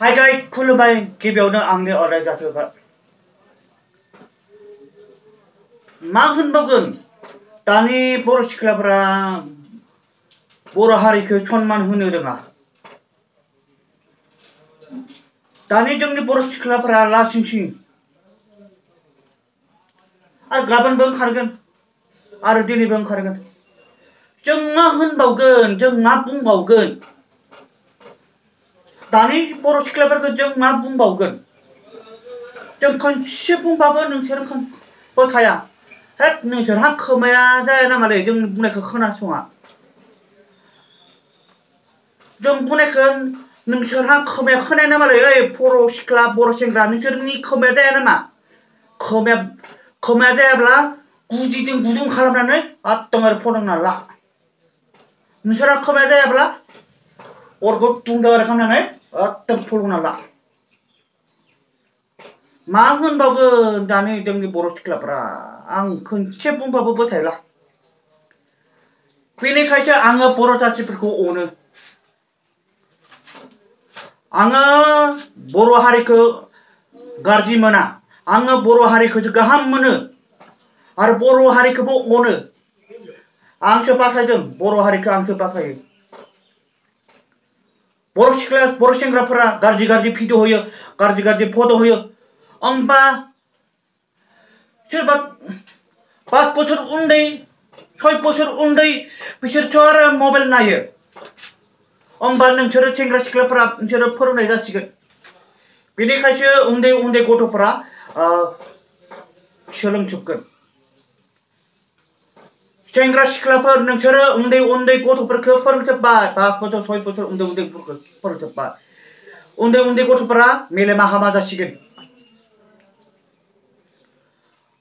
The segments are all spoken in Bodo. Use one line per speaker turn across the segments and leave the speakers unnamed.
हाय गाइस खुलुमबाय गिबियावनो आंनि अराय जाथोबा मा होनबावगोन दानि बर' सिख्लाफोरा बर' हारिखौ सनमान होनो रोङा दानि जोंनि बर' सिख्लाफोरा लासिंसिं आरो गाबोनबो ओंखारगोन आरो दिनैबो ओंखारगोन जों मा होनबावगोन जों मा बुंबावगोन दानि बर' सिख्लाफोरखौ जों मा बुंबावगोन जों खनसे बुंबाबो नोंसोर फोथाया हेद नोंसोरहा खोमाया जाया नामालै जों बुंनायखौ खोनासङा जों बुंनायखौ नोंसोरहा खोमाया खोनाया नामालै ओइ बर' सिख्ला बर' सेंग्रा नोंसोरनि खोमाया जाया नामा खोमाया जायाब्ला गुदिजों गुदुं खालामनानै एकदम आरो फदंना ला नोंसोरहा खोमाया जायाब्ला अरखौ दुंदाव आरो खालामनानै एकदम फदंना ला मा होनबावगोन दानि जोंनि बर' सिख्लाफ्रा आं खनसे बुंबाबो फोथायला बेनिखायसो आङो बर' जाथिफोरखौ अनो आङो बर' हारिखौ गाज्रि मोना आङो बर' हारिखौसो गाहाम मोनो आरो बर' हारिखौबो अनो आंसो बासायदों बर' हारिखौ आंसो बासायो बर' सिख्ला बर' सेंग्राफोरा गाज्रि गाज्रि भिडिअ होयो गाज्रि गाज्रि फट' होयो होमबा सोरबा 5 बोसोर उन्दै 6 बोसोर उन्दै बिसोरथ' आरो मबाइल नायो होमबा नोंसोरो सेंग्रा सिख्लाफोरा नोंसोरो फोरोंनाय जासिगोन बेनिखायसो उन्दै उन्दै गथ'फोरा सोलोंजोबगोन सेंग्रा सिख्लाफोर नोंसोरो उन्दै उन्दै गथ'फोरखौ फोरोंजोब्बाय 5 बोसोर 6 बोसोर उन्दै उन्दैफोरखौ फोरोंजोब्बाय उन्दै उन्दै गथ'फोरा मेलेमा हामा जासिगोन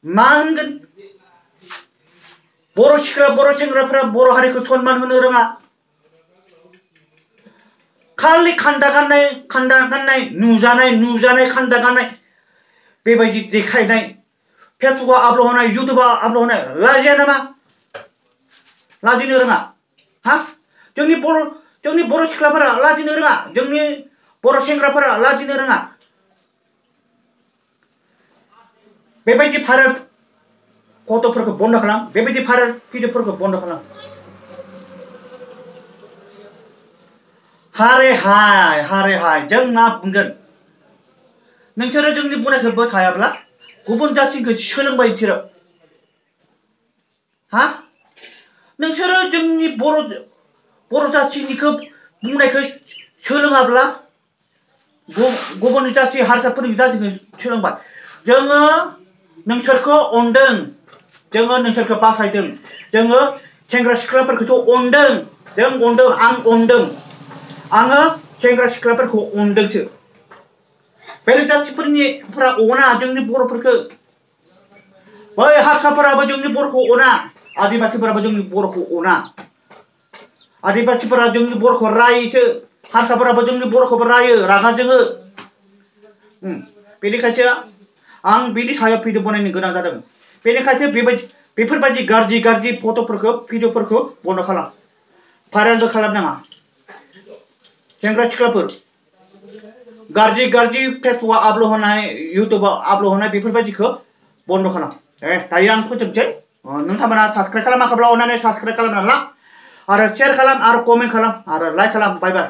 मा होनगोन बर' सिख्ला बर' सेंग्राफोरा बर' हारिखौ सनमान होनो रोङा खालि खान्दा गाननाय नुजानाय खान्दा गाननाय बेबायदि देखायनाय फेसबुकआव आपल'ड होनाय इउटुबाव आपल'ड होनाय लाजिया नामा लाजिनो रोङा हा जोंनि बर' सिख्लाफोरा लाजिनो रोङा जोंनि बर' सेंग्राफोरा लाजिनो रोङा बेबायदि भाइरेल फट'फोरखौ बन्द खालाम बेबायदि भाइरेल भिडिअफोरखौ बन्द खालाम हारे हाय जों मा बुंगोन नोंसोरो जोंनि बुंनायखौ फोथायाब्ला गुबुन जाथिखौ सोलोंबाय बिसोरो हा नोंसोरो जोंनि बर' जाथिनिखौ बुंनायखौ सोलोङाब्ला गुबुन जाथि हारसाफोरनि जाथिखौ सोलोंबाय जोङो नोंसोरखौ अनदों जोङो नोंसोरखौ बासायदों जोङो सेंग्रा सिख्लाफोरखौथ' अनदों जों अनदों आं अनदों आङो सेंग्रा सिख्लाफोरखौ अनदोंसो बेलेग जाथिफोरा अना जोंनि बर'फोरखौ बै हारसाफोराबो जोंनि बर'खौ अना आदिबासिफोराबो जोंनि बर'खौ अना आदिबासिफोरा जोंनि बर'खौ रायोसो हारसाफोराबो जोंनि बर'खौबो रायो रागा जोङो बेनिखायसो आं बिनि सायाव भिडिअ बनायनो गोनां जादों बेनिखायसो बेफोरबायदि गाज्रि फट'फोरखौ भिडिअफोरखौ बन्द खालाम भाइरेलबो खालामनाङा सेंग्रा सिख्लाफोर गाज्रि फेसबुकआव आपल'ड होनाय इउटुबाव आपल'ड होनाय बेफोरबायदिखौ बन्द खालाम दायो आं फोजोबसै नोंथांमोना साबस्क्राइब खालामाखैब्ला अननानै साबस्क्राइब खालामना ला आरो शेयार खालाम आरो कमेन्ट खालाम आरो लाइक खालाम बाय बाय